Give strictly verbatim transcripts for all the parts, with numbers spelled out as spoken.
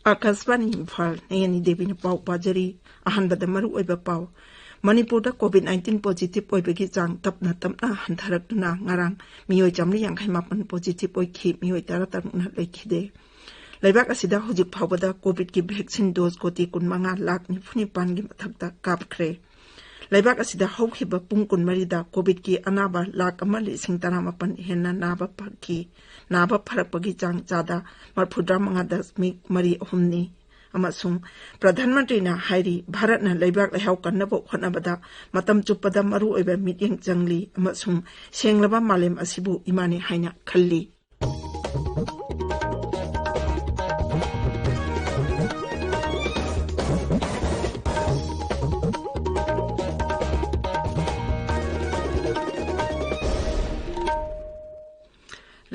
ꯑꯥꯀꯥꯁꯕꯥꯅꯤ ꯏꯝꯐꯥꯜ, ꯅꯌꯅꯤ ꯗꯦꯕꯤꯅ ꯄꯥꯎ ꯄꯥꯖꯔꯤ꯫ ꯑꯍꯥꯟꯕꯗ ꯃꯔꯨ ꯑꯣꯏꯕ ꯄꯥꯎ꯫ ꯃꯅꯤꯄꯨꯔꯗ COVID nineteen positive ꯑꯣꯏꯕꯒꯤ ꯆꯥꯡ ꯇꯞꯅ ꯇꯞꯅ ꯍꯟꯊꯔꯛꯇꯨꯅ ꯉꯔꯥꯡ ꯃꯤꯑꯣꯏ ꯆꯥꯃꯔꯤ ꯌꯥꯡꯈꯩ ꯃꯥꯄꯟ positive ꯑꯣꯏꯈꯤ, ꯃꯤꯑꯣꯏ ꯇꯔꯥꯇꯔꯨꯛꯅ ꯂꯩꯈꯤꯗꯦ꯫ ꯂꯩꯕꯥꯛ ꯑꯁꯤꯗ ꯍꯧꯖꯤꯛ ꯐꯥꯎꯕꯗ COVIDꯀꯤ vaccine dose ꯀꯣꯇꯤ ꯀꯨꯟꯃꯉꯥ ꯂꯥꯈ ꯅꯤꯐꯨ ꯅꯤꯄꯥꯟꯒꯤ ꯃꯊꯛꯇ ꯀꯥꯞꯈ꯭ꯔꯦ꯫ ꯂꯩꯕꯥꯛ ꯑꯁꯤꯗ ꯍꯧꯈꯤꯕ ꯄꯨꯡ ꯀꯨꯟꯃꯔꯤꯗ COVIDꯀꯤ ꯑꯅꯥꯕ ꯂꯥꯈ ꯑꯃ ꯂꯤꯁꯤꯡ ꯇꯔꯥꯃꯥꯄꯟ ꯍꯦꯟꯅ ꯅꯥꯕ ꯐꯈꯤ꯫ ꯅꯥꯕ ꯐꯔꯛꯄꯒꯤ ꯆꯥꯡ ꯆꯥꯗ ꯃꯔꯐꯨꯇꯔꯥ ꯃꯉꯥ ꯗꯁꯃꯤꯛ ꯃꯔꯤ ꯑꯍꯨꯝꯅꯤ꯫ ꯑꯃꯁꯨꯡ ꯄ꯭ꯔꯙꯥꯟ ꯃꯟꯇ꯭ꯔꯤꯅ ꯍꯥꯏꯔꯤ, ꯚꯥꯔꯠꯅ ꯂꯩꯕꯥꯛ ꯂꯩꯍꯥꯎ ꯀꯟꯅꯕ ꯍꯣꯠꯅꯕꯗ ꯃꯇꯝ ꯆꯨꯞꯄꯗ ꯃꯔꯨꯑꯣꯏꯕ ꯃꯤꯠꯌꯦꯡ ꯆꯪꯂꯤ ꯑꯃꯁꯨꯡ ꯁꯦꯡꯂꯕ ꯃꯥꯂꯦꯝ ꯑꯁꯤꯕꯨ ꯏꯃꯥꯅꯤ ꯍꯥꯏꯅ ꯈꯜꯂꯤ꯫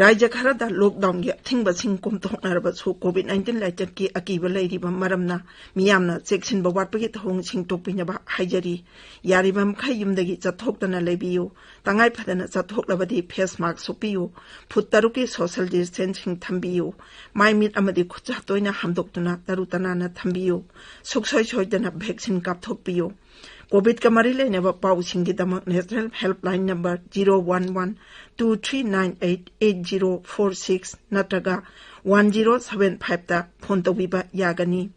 ꯔꯥꯖ꯭ꯌ ꯈꯔꯗ ꯂꯣꯛꯗꯥꯎꯟꯒꯤ ꯑꯊꯤꯡꯕꯁꯤꯡ ꯀꯣꯝꯊꯣꯛꯅꯔꯕꯁꯨ COVID nineteen ꯂꯥꯏꯆꯠꯀꯤ ꯑꯀꯤꯕ ꯂꯩꯔꯤꯕ ꯃꯔꯝꯅ ꯃꯤꯌꯥꯝꯅ ꯆꯦꯛꯁꯤꯟꯕ ꯋꯥꯠꯄꯒꯤ ꯊꯧꯑꯣꯡꯁꯤꯡ ꯇꯣꯛꯄꯤꯅꯕ ꯍꯥꯏꯖꯔꯤ꯫ ꯌꯥꯔꯤꯕ ꯃꯈꯩ ꯌꯨꯝꯗꯒꯤ ꯆꯠꯊꯣꯛꯇꯅ ꯂꯩꯕꯤꯌꯨ꯫ ꯇꯉꯥꯏ ꯐꯗꯅ ꯆꯠꯊꯣꯛꯂꯕꯗꯤ face mask ꯎꯞꯄꯤꯌꯨ꯫ ꯐꯨꯠ ꯇꯔꯨꯛꯀꯤ social distancing ꯊꯝꯕꯤꯌꯨ꯫ ꯃꯥꯏ ꯃꯤꯠ ꯑꯃꯗꯤ ꯈꯨꯠꯁꯥ ꯇꯣꯏꯅ ꯍꯥꯝꯗꯣꯛꯇꯨꯅ ꯇꯔꯨ ꯇꯅꯥꯟꯅ ꯊꯝꯕꯤꯌꯨ꯫ ꯁꯨꯛꯁꯣꯏ ꯁꯣꯏꯗꯅ vaccine ꯀꯥꯞꯊꯣꯛꯄꯤꯌꯨ꯫ COVID ꯀ ꯃꯔꯤ ꯂꯩꯅꯕ ꯄꯥꯎꯁꯤꯡꯒꯤꯗꯃꯛ national helpline number zero one one two three nine eight eight zero four six ꯅꯠꯇ꯭ꯔꯒ one zero seven five ꯇ phone ꯇꯧꯕꯤꯕ ꯌꯥꯒꯅꯤ꯫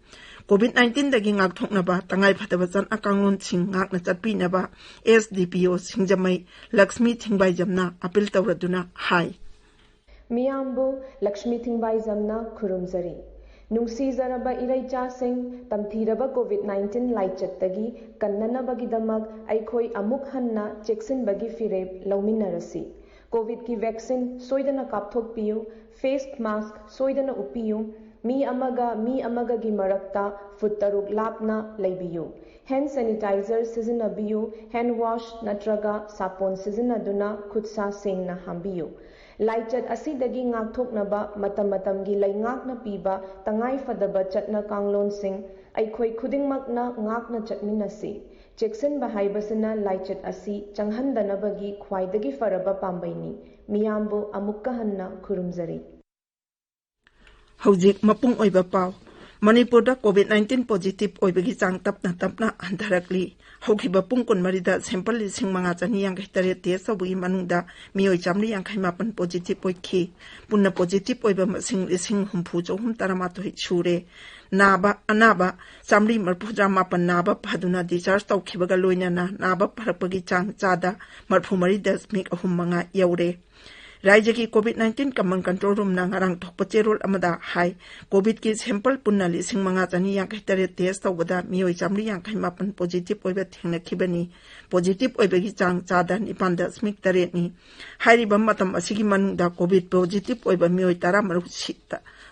COVID nineteen ꯗꯒꯤ ꯉꯥꯛꯊꯣꯛꯅꯕ ꯇꯉꯥꯏꯐꯗꯕ ꯆꯠꯅ ꯀꯥꯡꯂꯣꯟꯁꯤꯡ ꯉꯥꯛꯅ ꯆꯠꯄꯤꯅꯕ S D P O ꯁꯤꯡꯖꯃꯩ ꯂꯛꯁꯃꯤ ꯊꯤꯡꯕꯥꯏꯖꯝꯅ appeal ꯇꯧꯔꯗꯨꯅ ꯍꯥꯏ꯫ ꯃꯤꯌꯥꯝꯕꯨ ꯂꯛꯁꯃꯤ ꯊꯤꯡꯕꯥꯏꯖꯝꯅ ꯈꯨꯔꯨꯝꯖꯔꯤ꯫ ꯅꯨꯡꯁꯤꯖꯔꯕ ꯏꯔꯩꯆꯥꯁꯤꯡ, ꯇꯝꯊꯤꯔꯕ COVID nineteen ꯂꯥꯏꯆꯠꯇꯒꯤ ꯀꯟꯅꯅꯕꯒꯤꯗꯃꯛ ꯑꯩꯈꯣꯏ ꯑꯃꯨꯛ ꯍꯟꯅ ꯆꯦꯛꯁꯤꯟꯕꯒꯤ ꯐꯤꯔꯦꯞ ꯂꯧꯃꯤꯟꯅꯔꯁꯤ꯫ COVID ꯀꯤ vaccine ꯁꯣꯏꯗꯅ ꯀꯥꯞꯊꯣꯛꯄꯤꯌꯨ, face mask ꯁꯣꯏꯗꯅ ꯎꯞꯄꯤꯌꯨ, ꯃꯤ ꯑꯃꯒ ꯃꯤ ꯑꯃꯒꯒꯤ ꯃꯔꯛꯇ ꯐꯨꯠ ꯇꯔꯨꯛ ꯂꯥꯞꯅ ꯂꯩꯕꯤꯌꯨ, hand sanitizer ꯁꯤꯖꯤꯟꯅꯕꯤꯌꯨ, hand wash ꯅꯠꯇ꯭ꯔꯒ ꯁꯥꯄꯣꯟ ꯁꯤꯖꯤꯟꯅꯗꯨꯅ ꯈꯨꯠꯁꯥ ꯁꯦꯡꯅ ꯍꯥꯝꯕꯤꯌꯨ꯫ ꯂꯥꯏꯆꯠ ꯑꯁꯤꯗꯒꯤ ꯉꯥꯛꯊꯣꯛꯅꯕ ꯃꯇꯝ ꯃꯇꯝꯒꯤ ꯂꯩꯉꯥꯛꯅ ꯄꯤꯕ ꯇꯉꯥꯏ ꯐꯗꯕ ꯆꯠꯅ ꯀꯥꯡꯂꯣꯟꯁꯤꯡ ꯑꯩꯈꯣꯏ ꯈꯨꯗꯤꯡꯃꯛꯅ ꯉꯥꯛꯅ ꯆꯠꯃꯤꯟꯅꯁꯤ꯫ ꯆꯦꯛꯁꯤꯟꯕ ꯍꯥꯏꯕꯁꯤꯅ ꯂꯥꯏꯆꯠ ꯑꯁꯤ ꯆꯪꯍꯟꯗꯅꯕꯒꯤ ꯈ꯭ꯋꯥꯏꯗꯒꯤ ꯐꯔꯕ ꯄꯥꯝꯕꯩꯅꯤ꯫ ꯃꯤꯌꯥꯝꯕꯨ ꯑꯃꯨꯛꯀ ꯍꯟꯅ ꯈꯨꯔꯨꯝꯖꯔꯤ꯫ ꯍꯧꯖꯤꯛ ꯃꯄꯨꯡ ꯑꯣꯏꯕ ꯄꯥꯎ꯫ ꯃꯅꯤꯄꯨꯔꯗ COVID nineteen positive ꯑꯣꯏꯕꯒꯤ ꯆꯥꯡ ꯇꯞꯅ ꯇꯞꯅ ꯍꯟꯊꯔꯛꯂꯤ꯫ ꯍꯧꯈꯤꯕ ꯄꯨꯡ ꯀꯨꯟꯃꯔꯤꯗ sample ꯂꯤꯁꯤꯡ ꯃꯉꯥ ꯆꯅꯤ ꯌꯥꯡꯈꯩ ꯇꯔꯦꯠ test ꯇꯧꯕꯒꯤ ꯃꯅꯨꯡꯗ ꯃꯤꯑꯣꯏ ꯆꯥꯃꯔꯤ ꯌꯥꯡꯈꯩ ꯃꯥꯄꯟ positive ꯑꯣꯏꯈꯤ꯫ ꯄꯨꯟꯅ positive ꯑꯣꯏꯕ ꯃꯁꯤꯡ ꯂꯤꯁꯤꯡ ꯍꯨꯝꯐꯨ ꯆꯍꯨꯝ ꯇꯔꯥꯃꯥꯊꯣꯏ ꯁꯨꯔꯦ꯫ ꯅꯥꯕ, ꯑꯅꯥꯕ ꯆꯥꯃꯔꯤ ꯃꯔꯤꯐꯨꯇꯔꯥ ꯃꯥꯄꯟ ꯅꯥꯕ ꯐꯗꯨꯅ discharge ꯇꯧꯈꯤꯕꯒ ꯂꯣꯏꯅꯅ ꯅꯥꯕ ꯐꯔꯛꯄꯒꯤ ꯆꯥꯡ ꯆꯥꯗ ꯃꯔꯤꯐꯨꯃꯔꯤ ꯗꯁꯃꯤꯛ ꯑꯍꯨꯝ ꯃꯉꯥ ꯌꯧꯔꯦ꯫ ꯔꯥꯖ꯭ꯌꯒꯤ COVID nineteen command control room ꯅ ꯉꯔꯥꯡ ꯊꯣꯛꯄ ꯆꯦꯔꯣꯜ ꯑꯃꯗ ꯍꯥꯏ, COVID ꯀꯤ sample ꯄꯨꯟꯅ ꯂꯤꯁꯤꯡ ꯃꯉꯥ ꯆꯅꯤ ꯌꯥꯡꯈꯩ ꯇꯔꯦꯠ test ꯇꯧꯕꯗ ꯃꯤꯑꯣꯏ ꯆꯥꯃꯔꯤ ꯌꯥꯡꯈꯩ ꯃꯥꯄꯟ positive ꯑꯣꯏꯕ ꯊꯦꯡꯅꯈꯤꯕꯅꯤ꯫ Positive ꯑꯣꯏꯕꯒꯤ ꯆꯥꯡ ꯆꯥꯗ ꯅꯤꯄꯥꯟ ꯗꯁꯃꯤꯛ ꯇꯔꯦꯠꯅꯤ꯫ ꯍꯥꯏꯔꯤꯕ ꯃꯇꯝ ꯑꯁꯤꯒꯤ ꯃꯅꯨꯡꯗ COVID positive ꯑꯣꯏꯕ ꯃꯤꯑꯣꯏ ꯇꯔꯥꯃꯔꯤ ꯁꯤ-,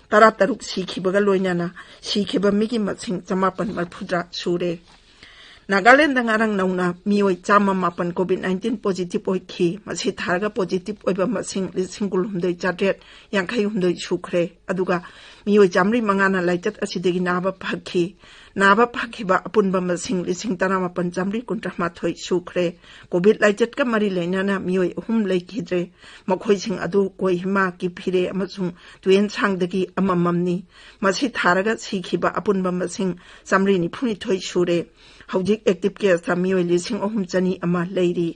ꯇꯔꯥꯇꯔꯨꯛ ꯁꯤꯈꯤꯕꯒ ꯂꯣꯏꯅꯅ ꯁꯤꯈꯤꯕ ꯃꯤꯒꯤ ꯃꯁꯤꯡ ꯆꯃꯥꯄꯟ ꯃꯔꯤꯐꯨꯇꯔꯥ ꯁꯨꯔꯦ꯫ ꯅꯥꯒꯥꯂꯦꯟꯗ ꯉꯔꯥꯡ ꯅꯧꯅ ꯃꯤꯑꯣꯏ ꯆꯥꯝꯃ ꯃꯥꯄꯟ COVID nineteen positive ꯑꯣꯏꯈꯤ꯫ ꯃꯁꯤ ꯊꯥꯔꯒ positive ꯑꯣꯏꯕ ꯃꯁꯤꯡ ꯂꯤꯁꯤꯡ ꯀꯨꯟꯍꯨꯝꯗꯣꯏ ꯆꯥꯇ꯭ꯔꯦꯠ ꯌꯥꯡꯈꯩ ꯍꯨꯝꯗꯣꯏ ꯁꯨꯈ꯭ꯔꯦ꯫ ꯑꯗꯨꯒ ꯃꯤꯑꯣꯏ ꯆꯥꯃꯔꯤ ꯃꯉꯥꯅ ꯂꯥꯏꯆꯠ ꯑꯁꯤꯗꯒꯤ ꯅꯥꯕ ꯐꯈꯤ꯫ ꯅꯥꯕ ꯐꯈꯤꯕ ꯑꯄꯨꯟꯕ ꯃꯁꯤꯡ ꯂꯤꯁꯤꯡ ꯇꯔꯥꯃꯥꯄꯟ ꯆꯥꯃꯔꯤ ꯀꯨꯟꯊ꯭ꯔꯥ ꯃꯥꯊꯣꯏ ꯁꯨꯈ꯭ꯔꯦ꯫ COVID ꯂꯥꯏꯆꯠꯀ ꯃꯔꯤ ꯂꯩꯅꯅ ꯃꯤꯑꯣꯏ ꯑꯍꯨꯝ ꯂꯩꯈꯤꯗ꯭ꯔꯦ꯫ ꯃꯈꯣꯏꯁꯤꯡ ꯑꯗꯨ ꯀꯣꯍꯤꯃꯥ, ꯀꯤꯐꯤꯔꯦ ꯑꯃꯁꯨꯡ ꯇꯨꯌꯦꯟꯁꯥꯡꯗꯒꯤ ꯑꯃꯃꯝꯅꯤ꯫ ꯃꯁꯤ ꯊꯥꯔꯒ ꯁꯤꯈꯤꯕ ꯑꯄꯨꯟꯕ ꯃꯁꯤꯡ ꯆꯥꯃꯔꯤ ꯅꯤꯐꯨꯅꯤꯊꯣꯏ ꯁꯨꯔꯦ꯫ ꯍꯧꯖꯤꯛ active case ꯇ ꯃꯤꯑꯣꯏ ꯂꯤꯁꯤꯡ ꯑꯍꯨꯝ ꯆꯅꯤ ꯑꯃ ꯂꯩꯔꯤ꯫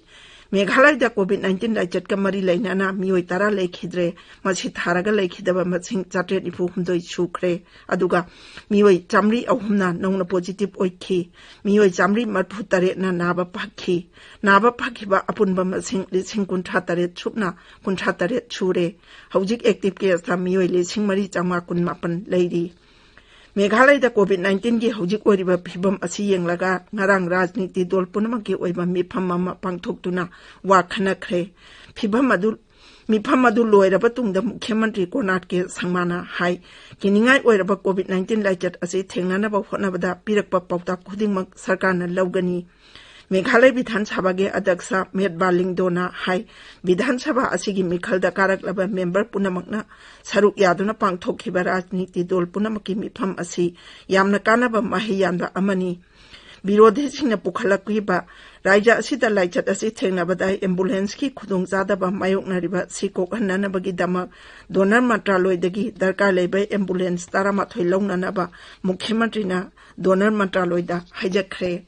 ꯃꯦꯘꯥꯂꯌꯗ COVID nineteen ꯂꯥꯏꯆꯠꯀ ꯃꯔꯤ ꯂꯩꯅꯅ ꯃꯤꯑꯣꯏ ꯇꯔꯥ ꯂꯩꯈꯤꯗ꯭ꯔꯦ꯫ ꯃꯁꯤ ꯊꯥꯔꯒ ꯂꯩꯈꯤꯗꯕ ꯃꯁꯤꯡ ꯆꯥꯇ꯭ꯔꯦꯠ ꯅꯤꯐꯨ ꯍꯨꯝꯗꯣꯏ ꯁꯨꯈ꯭ꯔꯦ꯫ ꯑꯗꯨꯒ ꯃꯤꯑꯣꯏ ꯆꯥꯃꯔꯤ ꯑꯍꯨꯝꯅ ꯅꯧꯅ positive ꯑꯣꯏꯈꯤ꯫ ꯃꯤꯑꯣꯏ ꯆꯥꯃꯔꯤ ꯃꯔꯤꯐꯨ ꯇꯔꯦꯠꯅ ꯅꯥꯕ ꯐꯈꯤ꯫ ꯅꯥꯕ ꯐꯈꯤꯕ ꯑꯄꯨꯟꯕ ꯃꯁꯤꯡ ꯂꯤꯁꯤꯡ ꯀꯨꯟꯊ꯭ꯔꯥ ꯇꯔꯦꯠ ꯁꯨꯞꯅ ꯀꯨꯟꯊ꯭ꯔꯥ ꯇꯔꯦꯠ ꯁꯨꯔꯦ꯫ ꯍꯧꯖꯤꯛ active case ꯇ ꯃꯤꯑꯣꯏ ꯂꯤꯁꯤꯡ ꯃꯔꯤ ꯆꯥꯝꯃꯉꯥ ꯀꯨꯟꯃꯥꯄꯟ ꯂꯩꯔꯤ꯫ ꯃꯦꯘꯥꯂꯌꯗ COVID nineteen ꯒꯤ ꯍꯧꯖꯤꯛ ꯑꯣꯏꯔꯤꯕ ꯐꯤꯕꯝ ꯑꯁꯤ ꯌꯦꯡꯂꯒ ꯉꯔꯥꯡ ꯔꯥꯖꯅꯤꯇꯤ ꯗꯣꯜ ꯄꯨꯝꯅꯃꯛꯀꯤ ꯑꯣꯏꯕ ꯃꯤꯐꯝ ꯑꯃ ꯄꯥꯡꯊꯣꯛꯇꯨꯅ ꯋꯥ ꯈꯟꯅꯈ꯭ꯔꯦ꯫ ꯐꯤꯕꯝ ꯑꯗꯨ, ꯃꯤꯐꯝ ꯑꯗꯨ ꯂꯣꯏꯔꯕ ꯇꯨꯡꯗ ꯃꯨꯈ꯭ꯌ ꯃꯟꯇ꯭ꯔꯤ ꯀꯣꯅꯥꯔ ꯀꯦ ꯁꯪꯃꯥꯅ ꯍꯥꯏ, ꯀꯤꯅꯤꯡꯉꯥꯏ ꯑꯣꯏꯔꯕ COVID nineteen ꯂꯥꯏꯆꯠ ꯑꯁꯤ ꯊꯦꯡꯅꯅꯕ ꯍꯣꯠꯅꯕꯗ ꯄꯤꯔꯛꯄ ꯄꯥꯎꯇꯥꯛ ꯈꯨꯗꯤꯡꯃꯛ ꯁꯔꯀꯥꯔꯅ ꯂꯧꯒꯅꯤ꯫ ꯃꯦꯘꯥꯂꯌ ꯕꯤꯙꯥꯟ ꯁꯚꯥꯒꯤ ꯑꯗ꯭ꯌꯛꯁ ꯃꯦꯠ ꯕꯥꯂꯤꯡꯗꯣꯅ ꯍꯥꯏ, ꯕꯤꯙꯥꯟ ꯁꯚꯥ ꯑꯁꯤꯒꯤ ꯃꯤꯈꯜꯗ ꯀꯥꯔꯛꯂꯕ ꯃꯦꯝꯕꯔ ꯄꯨꯝꯅꯃꯛꯅ ꯁꯔꯨꯛ ꯌꯥꯗꯨꯅ ꯄꯥꯡꯊꯣꯛꯈꯤꯕ ꯔꯥꯖꯅꯤꯇꯤ ꯗꯣꯜ ꯄꯨꯝꯅꯃꯛꯀꯤ ꯃꯤꯐꯝ ꯑꯁꯤ ꯌꯥꯝꯅ ꯀꯥꯟꯅꯕ ꯃꯍꯩ ꯌꯥꯟꯕ ꯑꯃꯅꯤ꯫ ꯕꯤꯔꯣꯙꯤꯁꯤꯡꯅ ꯄꯨꯈꯠꯂꯛꯂꯤꯕ ꯔꯥꯖ꯭ꯌ ꯑꯁꯤꯗ ꯂꯥꯏꯆꯠ ꯑꯁꯤ ꯊꯦꯡꯅꯕꯗ ꯑꯦꯝꯕꯨꯂꯦꯟꯁꯀꯤ ꯈꯨꯗꯣꯡꯆꯥꯗꯕ ꯃꯥꯌꯣꯛꯅꯔꯤꯕ ꯁꯤ ꯀꯣꯛꯍꯟꯅꯅꯕꯒꯤꯗꯃꯛ ꯗꯣꯅꯔ ꯃꯟꯇ꯭ꯔꯥꯂꯣꯏꯗꯒꯤ ꯗꯔꯀꯥꯔ ꯂꯩꯕ ꯑꯦꯝꯕꯨꯂꯦꯟꯁ ꯇꯔꯥꯃꯥꯊꯣꯏ ꯂꯧꯅꯅꯕ ꯃꯨꯈ꯭ꯌ ꯃꯟꯇ꯭ꯔꯤꯅ ꯗꯣꯅꯔ ꯃꯟꯇ꯭ꯔꯥꯂꯣꯏꯗ ꯍꯥꯏꯖꯈ꯭ꯔꯦ꯫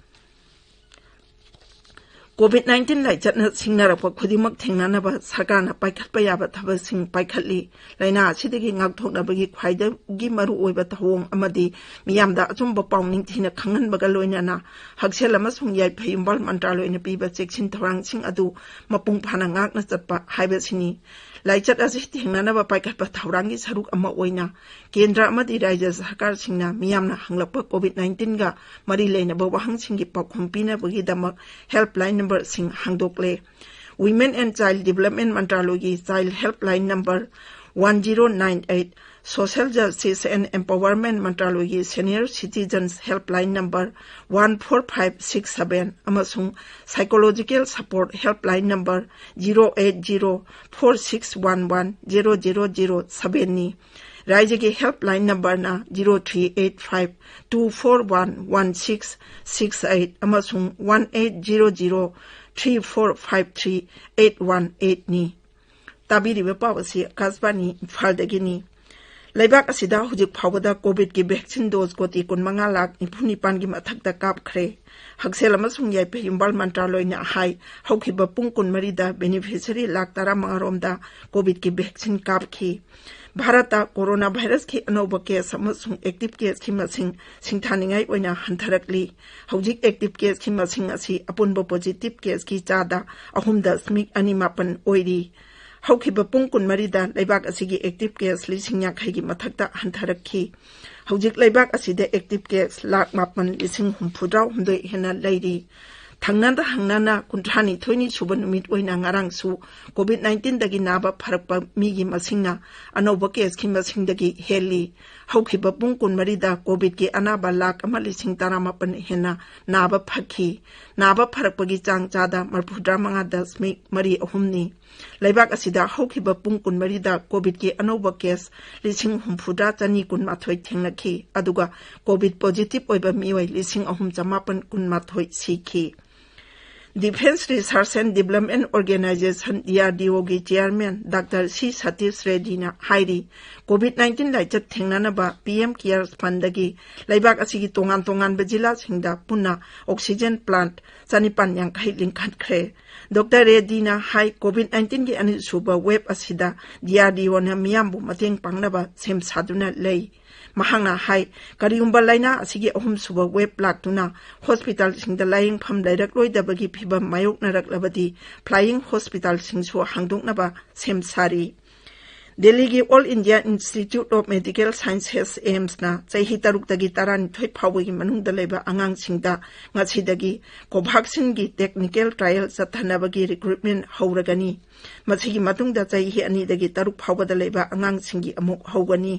ꯀꯣꯚꯤꯗ ꯅꯥꯏꯟꯇꯤꯟ ꯂꯥꯏꯆꯠꯅ ꯁꯤꯡꯅꯔꯛꯄ ꯈꯨꯗꯤꯡꯃꯛ ꯊꯦꯡꯅꯅꯕ ꯁꯔꯀꯥꯔꯅ ꯄꯥꯏꯈꯠꯄ ꯌꯥꯕ ꯊꯕꯛꯁꯤꯡ ꯄꯥꯏꯈꯠꯂꯤ꯫ ꯂꯥꯏꯅꯥ ꯑꯁꯤꯗꯒꯤ ꯉꯥꯛꯊꯣꯛꯅꯕꯒꯤ ꯈ꯭ꯋꯥꯏꯗꯒꯤ ꯃꯔꯨꯑꯣꯏꯕ ꯊꯧꯑꯣꯡ ꯑꯃꯗꯤ ꯃꯤꯌꯥꯝꯗ ꯑꯆꯨꯝꯕ ꯄꯥꯎ ꯅꯤꯡꯊꯤꯅ ꯈꯪꯍꯟꯕꯒ ꯂꯣꯏꯅꯅ ꯍꯛꯁꯦꯜ ꯑꯃꯁꯨꯡ ꯌꯥꯏꯐ ꯌꯨꯝꯕꯥꯜ ꯃꯟꯇ꯭ꯔꯥꯂꯣꯏꯅ ꯄꯤꯕ ꯆꯦꯛꯁꯤꯟ ꯊꯧꯔꯥꯡꯁꯤꯡ ꯑꯗꯨ ꯃꯄꯨꯡ ꯐꯥꯅ ꯉꯥꯛꯅ ꯆꯠꯄ ꯍꯥꯏꯕꯁꯤꯅꯤ꯫ ꯂꯥꯏꯆꯠ ꯑꯁꯤ ꯊꯦꯡꯅꯅꯕ ꯄꯥꯏꯈꯠꯄ ꯊꯧꯔꯥꯡꯒꯤ ꯁꯔꯨꯛ ꯑꯃ ꯑꯣꯏꯅ ꯀꯦꯟꯗ꯭ꯔ ꯑꯃꯗꯤ ꯔꯥꯖ꯭ꯌ ꯁꯔꯀꯥꯔꯁꯤꯡꯅ ꯃꯤꯌꯥꯝꯅ ꯍꯪꯂꯛꯄ ꯀꯣꯚꯤꯗ ꯅꯥꯏꯟꯇꯤꯟꯒ ꯃꯔꯤ ꯂꯩꯅꯕ ꯋꯥꯍꯪꯁꯤꯡꯒꯤ ꯄꯥꯎꯈꯨꯝ ꯄꯤꯅꯕꯒꯤꯗꯃꯛ ꯍꯦꯜꯞꯂꯥꯏꯟ ꯅꯝꯕꯔꯁꯤꯡ ꯍꯥꯡꯗꯣꯛꯂꯦ꯫ Women and Child Development ꯃꯟꯇ꯭ꯔꯥꯂꯣꯏꯒꯤ child helpline number one zero nine eight, Social Justice and Empowerment ꯃꯟꯇ꯭ꯔꯥꯂꯣꯏꯒꯤ senior citizens helpline number one four five six seven ꯑꯃꯁꯨꯡ psychological support helpline number zero eight zero four six one one zero zero zero ꯁꯚꯦꯟꯅꯤ꯫ ꯔꯥꯏꯖꯒꯤ helpline ꯅꯝꯕꯔꯅ zero three eight five two four one one six six eight ꯑꯃꯁꯨꯡ one eight zero zero three four five three eight one ꯑꯩꯠꯅꯤ꯫ ꯇꯥꯕꯤꯔꯤꯕ ꯄꯥꯎ ꯑꯁꯤ ꯑꯀꯥꯁꯕꯥꯅꯤ ꯏꯝꯐꯥꯜꯗꯒꯤꯅꯤ꯫ ꯂꯩꯕꯥꯛ ꯑꯁꯤꯗ ꯍꯧꯖꯤꯛ ꯐꯥꯎꯕꯗ ꯀꯣꯚꯤꯗꯀꯤ ꯚꯦꯛꯁꯤꯟ ꯗꯣꯖ ꯀꯣꯇꯤ ꯀꯨꯟꯃꯉꯥ ꯂꯥꯈ ꯅꯤꯐꯨ ꯅꯤꯄꯥꯟꯒꯤ ꯃꯊꯛꯇ ꯀꯥꯞꯈ꯭ꯔꯦ꯫ ꯍꯛꯁꯦꯜ ꯑꯃꯁꯨꯡ ꯌꯥꯏꯐ ꯌꯨꯝꯕꯥꯜ ꯃꯟꯇ꯭ꯔꯥꯂꯣꯏꯅ ꯍꯥꯏ, ꯍꯧꯈꯤꯕ ꯄꯨꯡ ꯀꯨꯟꯃꯔꯤꯗ ꯕꯦꯅꯤꯐꯤꯁꯔꯤ ꯂꯥꯈ ꯇꯔꯥꯃꯉꯥ ꯔꯣꯝꯗ ꯀꯣꯚꯤꯗꯀꯤ ꯚꯦꯛꯁꯤꯟ ꯀꯥꯞꯈꯤ꯫ ꯚꯥꯔꯠꯇ ꯀꯣꯔꯣꯅꯥ ꯚꯥꯏꯔꯁꯀꯤ ꯑꯅꯧꯕ ꯀꯦꯁ ꯑꯃꯁꯨꯡ ꯑꯦꯛꯇꯤꯚ ꯀꯦꯁꯀꯤ ꯃꯁꯤꯡ ꯁꯤꯡꯊꯥꯅꯤꯡꯉꯥꯏ ꯑꯣꯏꯅ ꯍꯟꯊꯔꯛꯂꯤ꯫ ꯍꯧꯖꯤꯛ ꯑꯦꯛꯇꯤꯚ ꯀꯦꯁꯀꯤ ꯃꯁꯤꯡ ꯑꯁꯤ ꯑꯄꯨꯟꯕ ꯄꯣꯖꯤꯇꯤꯚ ꯀꯦꯁꯀꯤ ꯆꯥꯗ ꯑꯍꯨꯝ ꯗꯁꯃꯤꯛ ꯑꯅꯤ ꯃꯥꯄꯟ ꯑꯣꯏꯔꯤ꯫ ꯍꯧꯈꯤꯕ ꯄꯨꯡ ꯀꯨꯟꯃꯔꯤꯗ ꯂꯩꯕꯥꯛ ꯑꯁꯤꯒꯤ ꯑꯦꯛꯇꯤꯚ ꯀꯦꯁ ꯂꯤꯁꯤꯡ ꯌꯥꯡꯈꯩꯒꯤ ꯃꯊꯛꯇ ꯍꯟꯊꯔꯛꯈꯤ꯫ ꯍꯧꯖꯤꯛ ꯂꯩꯕꯥꯛ ꯑꯁꯤꯗ ꯑꯦꯛꯇꯤꯚ ꯀꯦꯁ ꯂꯥꯈ ꯃꯥꯄꯟ ꯂꯤꯁꯤꯡ ꯍꯨꯝꯐꯨꯇꯔꯥ ꯍꯨꯝꯗꯣꯏ ꯍꯦꯟꯅ ꯂꯩꯔꯤ꯫ ꯊꯪꯅꯗ ꯍꯪꯅꯅ ꯀꯨꯟꯊ꯭ꯔꯥ ꯅꯤꯊꯣꯏꯅꯤ ꯁꯨꯕ ꯅꯨꯃꯤꯠ ꯑꯣꯏꯅ ꯉꯔꯥꯡꯁꯨ ꯀꯣꯚꯤꯗ ꯅꯥꯏꯟꯇꯤꯟꯗꯒꯤ ꯅꯥꯕ ꯐꯔꯛꯄ ꯃꯤꯒꯤ ꯃꯁꯤꯡꯅ ꯑꯅꯧꯕ ꯀꯦꯁꯀꯤ ꯃꯁꯤꯡꯗꯒꯤ ꯍꯦꯜꯂꯤ꯫ ꯍꯧꯈꯤꯕ ꯄꯨꯡ ꯀꯨꯟꯃꯔꯤꯗ ꯀꯣꯚꯤꯗꯀꯤ ꯑꯅꯥꯕ ꯂꯥꯈ ꯑꯃ ꯂꯤꯁꯤꯡ ꯇꯔꯥꯃꯥꯄꯟ ꯍꯦꯟꯅ ꯅꯥꯕ ꯐꯈꯤ꯫ ꯅꯥꯕ ꯐꯔꯛꯄꯒꯤ ꯆꯥꯡ ꯆꯥꯗ ꯃꯔꯤꯐꯨꯇꯔꯥ ꯃꯉꯥ ꯗꯁꯃꯤꯛ ꯃꯔꯤ ꯑꯍꯨꯝꯅꯤ꯫ ꯂꯩꯕꯥꯛ ꯑꯁꯤꯗ ꯍꯧꯈꯤꯕ ꯄꯨꯡ ꯀꯨꯟꯃꯔꯤꯗ ꯀꯣꯚꯤꯗꯀꯤ ꯑꯅꯧꯕ ꯀꯦꯁ ꯂꯤꯁꯤꯡ ꯍꯨꯝꯐꯨꯇꯔꯥ ꯆꯅꯤ ꯀꯨꯟꯃꯥꯊꯣꯏ ꯊꯦꯡꯅꯈꯤ, ꯑꯗꯨꯒ ꯀꯣꯚꯤꯗ ꯄꯣꯖꯤꯇꯤꯚ ꯑꯣꯏꯕ ꯃꯤꯑꯣꯏ ꯂꯤꯁꯤꯡ ꯑꯍꯨꯝ ꯆꯃꯥꯄꯟ ꯀꯨꯟꯃꯥꯊꯣꯏ ꯁꯤꯈꯤ꯫ Defence Research and Development Organisation, D R D ꯑꯣꯒꯤ ꯆꯤꯌꯥꯔꯃꯦꯟ ꯗꯥꯛꯇꯔ ꯁꯤ ꯁꯇꯤꯁ ꯔꯦꯗꯤꯅ ꯍꯥꯏꯔꯤ, ꯀꯣꯚꯤꯗ ꯅꯥꯏꯟꯇꯤꯟ ꯂꯥꯏꯆꯠ ꯊꯦꯡꯅꯅꯕ ꯄꯤ ꯑꯦꯝ ꯀꯤꯌꯔꯁ ꯐꯟꯗꯒꯤ ꯂꯩꯕꯥꯛ ꯑꯁꯤꯒꯤ ꯇꯣꯉꯥꯟ ꯇꯣꯉꯥꯟꯕ ꯖꯤꯂꯥꯁꯤꯡꯗ ꯄꯨꯟꯅ ꯑꯣꯛꯁꯤꯖꯦꯟ ꯄ꯭ꯂꯥꯟꯠ ꯆꯅꯤꯄꯥꯟ ꯌꯥꯡꯈꯩ ꯂꯤꯡꯈꯠꯈ꯭ꯔꯦ꯫ ꯗꯣꯛꯇꯔ ꯔꯦꯗꯤꯅ ꯍꯥꯏ, ꯀꯣꯚꯤꯗ ꯅꯥꯏꯟꯇꯤꯟꯒꯤ ꯑꯅꯤꯁꯨꯕ ꯋꯦꯕ ꯑꯁꯤꯗ ꯗꯤ ꯑꯥꯔ ꯗꯤ ꯑꯣꯅ ꯃꯤꯌꯥꯝꯕꯨ ꯃꯇꯦꯡ ꯄꯥꯡꯅꯕ ꯁꯦꯝ ꯁꯥꯗꯨꯅ ꯂꯩ꯫ ꯃꯍꯥꯛꯅ ꯍꯥꯏ, ꯀꯔꯤꯒꯨꯝꯕ ꯂꯥꯏꯅꯥ ꯑꯁꯤꯒꯤ ꯑꯍꯨꯝꯁꯨꯕ ꯋꯦꯕ ꯂꯥꯛꯇꯨꯅ ꯍꯣꯁꯄꯤꯇꯥꯜꯁꯤꯡꯗ ꯂꯥꯌꯦꯡꯐꯝ ꯂꯩꯔꯛꯂꯣꯏꯗꯕꯒꯤ ꯐꯤꯚꯝ ꯃꯥꯌꯣꯛꯅꯔꯛꯂꯕꯗꯤ, ꯐ꯭ꯂꯥꯏꯌꯤꯡ ꯍꯣꯁꯄꯤꯇꯥꯜꯁꯤꯡꯁꯨ ꯍꯥꯡꯗꯣꯛꯅꯕ ꯁꯦꯝ ꯁꯥꯔꯤ꯫ ꯗꯦꯜꯂꯤꯒꯤ All India Institute of Medical Sciences, ꯑꯦꯝꯁꯅ ꯆꯍꯤ ꯇꯔꯨꯛꯇꯒꯤ ꯇꯔꯥꯅꯤꯊꯣꯏ ꯐꯥꯎꯕꯒꯤ ꯃꯅꯨꯡꯗ ꯂꯩꯕ ꯑꯉꯥꯡꯁꯤꯡꯗ ꯉꯁꯤꯗꯒꯤ ꯀꯣꯚꯥꯛꯁꯤꯟꯒꯤ ꯇꯦꯛꯅꯤꯀꯦꯜ ꯇ꯭ꯔꯥꯌꯦꯜ ꯆꯠꯊꯅꯕꯒꯤ ꯔꯤꯀ꯭ꯔꯨꯠꯃꯦꯟ ꯍꯧꯔꯒꯅꯤ꯫ ꯃꯁꯤꯒꯤ ꯃꯇꯨꯡꯗ ꯆꯍꯤ ꯑꯅꯤꯗꯒꯤ ꯇꯔꯨꯛ ꯐꯥꯎꯕꯗ ꯂꯩꯕ ꯑꯉꯥꯡꯁꯤꯡꯒꯤ ꯑꯃꯨꯛ ꯍꯧꯒꯅꯤ꯫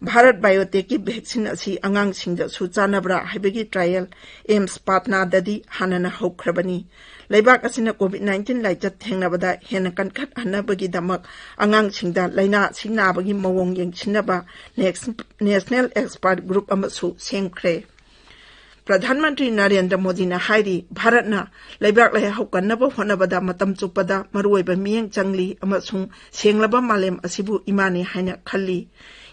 ꯚꯥꯔꯠ ꯕꯥꯏꯑꯣꯇꯦꯛꯀꯤ ꯚꯦꯛꯁꯤꯟ ꯑꯁꯤ ꯑꯉꯥꯡꯁꯤꯡꯗꯁꯨ ꯆꯥꯟꯅꯕ꯭ꯔꯥ ꯍꯥꯏꯕꯒꯤ ꯇ꯭ꯔꯥꯌꯦꯜ ꯑꯦꯝꯁ ꯄꯥꯠꯅꯥꯗꯗꯤ ꯍꯥꯟꯅꯅ ꯍꯧꯈ꯭ꯔꯕꯅꯤ꯫ ꯂꯩꯕꯥꯛ ꯑꯁꯤꯅ ꯀꯣꯚꯤꯗ ꯅꯥꯏꯟꯇꯤꯟ ꯂꯥꯏꯆꯠ ꯊꯦꯡꯅꯕꯗ ꯍꯦꯟꯅ ꯀꯟꯈꯠꯍꯟꯅꯕꯒꯤꯗꯃꯛ ꯑꯉꯥꯡꯁꯤꯡꯗ ꯂꯥꯏꯅꯥ ꯑꯁꯤ ꯅꯥꯕꯒꯤ ꯃꯑꯣꯡ ꯌꯦꯡꯁꯤꯟꯅꯕ ꯅꯦꯛꯁ-, ꯅꯦꯁꯅꯦꯜ ꯑꯦꯛꯁꯄꯥꯔꯠ ꯒ꯭ꯔꯨꯞ ꯑꯃꯁꯨ ꯁꯦꯝꯈ꯭ꯔꯦ꯫ ꯄ꯭ꯔꯙꯥꯟ ꯃꯟꯇ꯭ꯔꯤ ꯅꯔꯦꯟꯗ꯭ꯔ ꯃꯣꯗꯤꯅ ꯍꯥꯏꯔꯤ, ꯚꯥꯔꯠꯅ ꯂꯩꯕꯥꯛ ꯂꯩꯍꯥꯎ ꯀꯟꯅꯕ ꯍꯣꯠꯅꯕꯗ ꯃꯇꯝ ꯆꯨꯞꯄꯗ ꯃꯔꯨꯑꯣꯏꯕ ꯃꯤꯠꯌꯦꯡ ꯆꯪꯂꯤ ꯑꯃꯁꯨꯡ ꯁꯦꯡꯂꯕ ꯃꯥꯂꯦꯝ ꯑꯁꯤꯕꯨ ꯏꯃꯥꯅꯤ ꯍꯥꯏꯅ ꯈꯜꯂꯤ꯫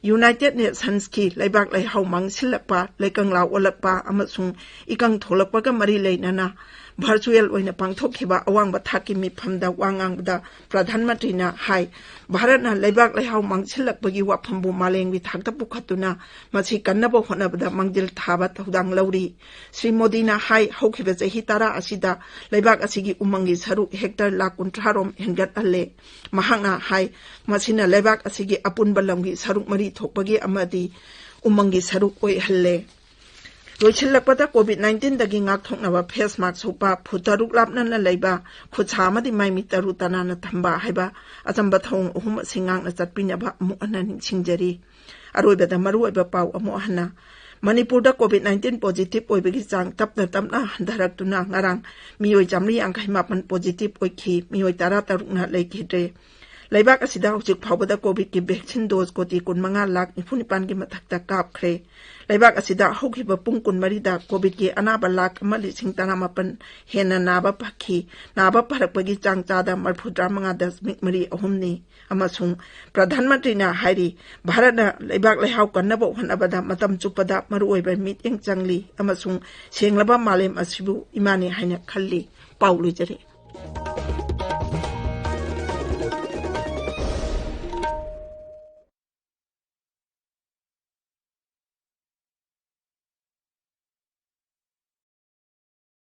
ꯌꯨꯅꯥꯏꯇꯦꯗ ꯅꯦꯁꯟꯁꯀꯤ ꯂꯩꯕꯥꯛ ꯂꯩꯍꯥꯎ ꯃꯥꯡꯁꯤꯜꯂꯛꯄ, ꯂꯩꯀꯪꯂꯥ ꯑꯣꯜꯂꯛꯄ ꯑꯃꯁꯨꯡ ꯏꯀꯪ ꯊꯣꯛꯂꯛꯄꯒ ꯃꯔꯤ ꯂꯩꯅꯅ ꯚꯔꯆꯨꯑꯦꯜ ꯑꯣꯏꯅ ꯄꯥꯡꯊꯣꯛꯈꯤꯕ ꯑꯋꯥꯡꯕ ꯊꯥꯛꯀꯤ ꯃꯤꯐꯝꯗ ꯋꯥ ꯉꯥꯡꯕꯗ ꯄ꯭ꯔꯙꯥꯟ ꯃꯟꯇ꯭ꯔꯤꯅ ꯍꯥꯏ, ꯚꯥꯔꯠꯅ ꯂꯩꯕꯥꯛ ꯂꯩꯍꯥꯎ ꯃꯥꯡꯁꯤꯜꯂꯛꯄꯒꯤ ꯋꯥꯐꯝꯕꯨ ꯃꯥꯂꯦꯝꯒꯤ ꯊꯥꯛꯇ ꯄꯨꯈꯠꯇꯨꯅ ꯃꯁꯤ ꯀꯟꯅꯕ ꯍꯣꯠꯅꯕꯗ ꯃꯥꯡꯖꯤꯜ ꯊꯥꯕ ꯊꯧꯗꯥꯡ ꯂꯧꯔꯤ꯫ ꯁ꯭ꯔꯤ ꯃꯣꯗꯤꯅ ꯍꯥꯏ, ꯍꯧꯈꯤꯕ ꯆꯍꯤ ꯇꯔꯥ ꯑꯁꯤꯗ ꯂꯩꯕꯥꯛ ꯑꯁꯤꯒꯤ ꯎꯃꯪꯒꯤ ꯁꯔꯨꯛ ꯍꯦꯛꯇꯔ ꯂꯥꯈ ꯀꯨꯟꯊ꯭ꯔꯥ ꯔꯣꯝ ꯍꯦꯟꯒꯠꯍꯜꯂꯦ꯫ ꯃꯍꯥꯛꯅ ꯍꯥꯏ, ꯃꯁꯤꯅ ꯂꯩꯕꯥꯛ ꯑꯁꯤꯒꯤ ꯑꯄꯨꯟꯕ ꯂꯝꯒꯤ ꯁꯔꯨꯛ ꯃꯔꯤ ꯊꯣꯛꯄꯒꯤ ꯑꯃꯗꯤ ꯎꯃꯪꯒꯤ ꯁꯔꯨꯛ ꯑꯣꯏꯍꯜꯂꯦ꯫ ꯂꯣꯏꯁꯤꯜꯂꯛꯄꯗ, ꯀꯣꯚꯤꯗ ꯅꯥꯏꯟꯇꯤꯟꯗꯒꯤ ꯉꯥꯛꯊꯣꯛꯅꯕ ꯐꯦꯁ ꯃꯥꯛꯁ ꯎꯞꯄ, ꯐꯨꯠ ꯇꯔꯨꯛ ꯂꯥꯞꯅꯅ ꯂꯩꯕ, ꯈꯨꯠ ꯁꯥ ꯑꯃꯗꯤ ꯃꯥꯏ ꯃꯤꯠ ꯇꯔꯨ ꯇꯅꯥꯟꯅ ꯊꯝꯕ ꯍꯥꯏꯕ ꯑꯆꯝꯕ ꯊꯧꯑꯣꯡ ꯑꯍꯨꯝ ꯑꯁꯤ ꯉꯥꯛꯅ ꯆꯠꯄꯤꯅꯕ ꯑꯃꯨꯛ ꯍꯟꯅ ꯅꯤꯡꯁꯤꯡꯖꯔꯤ꯫ ꯑꯔꯣꯏꯕꯗ ꯃꯔꯨꯑꯣꯏꯕ ꯄꯥꯎ ꯑꯃꯨꯛ ꯍꯟꯅ ꯃꯅꯤꯄꯨꯔꯗ COVID nineteen positive ꯑꯣꯏꯕꯒꯤ ꯆꯥꯡ ꯇꯞꯅ ꯇꯞꯅ ꯍꯟꯊꯔꯛꯇꯨꯅ ꯉꯔꯥꯡ ꯃꯤꯑꯣꯏ ꯆꯥꯃꯔꯤ ꯌꯥꯡꯈꯩ ꯃꯥꯄꯟ positive ꯑꯣꯏꯈꯤ꯫ ꯃꯤꯑꯣꯏ ꯇꯔꯥ ꯇꯔꯨꯛꯅ ꯂꯩꯈꯤꯗ꯭ꯔꯦ꯫ ꯂꯩꯕꯥꯛ ꯑꯁꯤꯗ ꯍꯧꯖꯤꯛ ꯐꯥꯎꯕꯗ COVIDꯀꯤ vaccine dose ꯀꯣꯇꯤ ꯀꯨꯟꯃꯉꯥ ꯂꯥꯈ ꯅꯤꯐꯨ ꯅꯤꯄꯥꯟꯒꯤ ꯃꯊꯛꯇ ꯀꯥꯞꯈ꯭ꯔꯦ꯫ ꯂꯩꯕꯥꯛ ꯑꯁꯤꯗ ꯍꯧꯈꯤꯕ ꯄꯨꯡ ꯀꯨꯟꯃꯔꯤꯗ COVIDꯀꯤ ꯑꯅꯥꯕ ꯂꯥꯈ ꯑꯃ ꯂꯤꯁꯤꯡ ꯇꯔꯥꯃꯥꯄꯟ ꯍꯦꯟꯅ ꯅꯥꯕ ꯐꯈꯤ꯫ ꯅꯥꯕ ꯐꯔꯛꯄꯒꯤ ꯆꯥꯡ ꯆꯥꯗ ꯃꯔꯤꯐꯨꯇꯔꯥ ꯃꯉꯥ ꯗꯁꯃꯤꯛ ꯃꯔꯤ ꯑꯍꯨꯝꯅꯤ꯫ ꯑꯃꯁꯨꯡ ꯄ꯭ꯔꯙꯥꯟ ꯃꯟꯇ꯭ꯔꯤꯅ ꯍꯥꯏꯔꯤ, ꯚꯥꯔꯠꯅ ꯂꯩꯕꯥꯛ ꯂꯩꯍꯥꯎ ꯀꯟꯅꯕ ꯍꯣꯠꯅꯕꯗ ꯃꯇꯝ ꯆꯨꯞꯄꯗ ꯃꯔꯨꯑꯣꯏꯕ ꯃꯤꯠꯌꯦꯡ ꯆꯪꯂꯤ ꯑꯃꯁꯨꯡ ꯁꯦꯡꯂꯕ ꯃꯥꯂꯦꯝ ꯑꯁꯤꯕꯨ ꯏꯃꯥꯅꯤ ꯍꯥꯏꯅ ꯈꯜꯂꯤ꯫ ꯄꯥꯎ ꯂꯣꯏꯖꯔꯦ꯫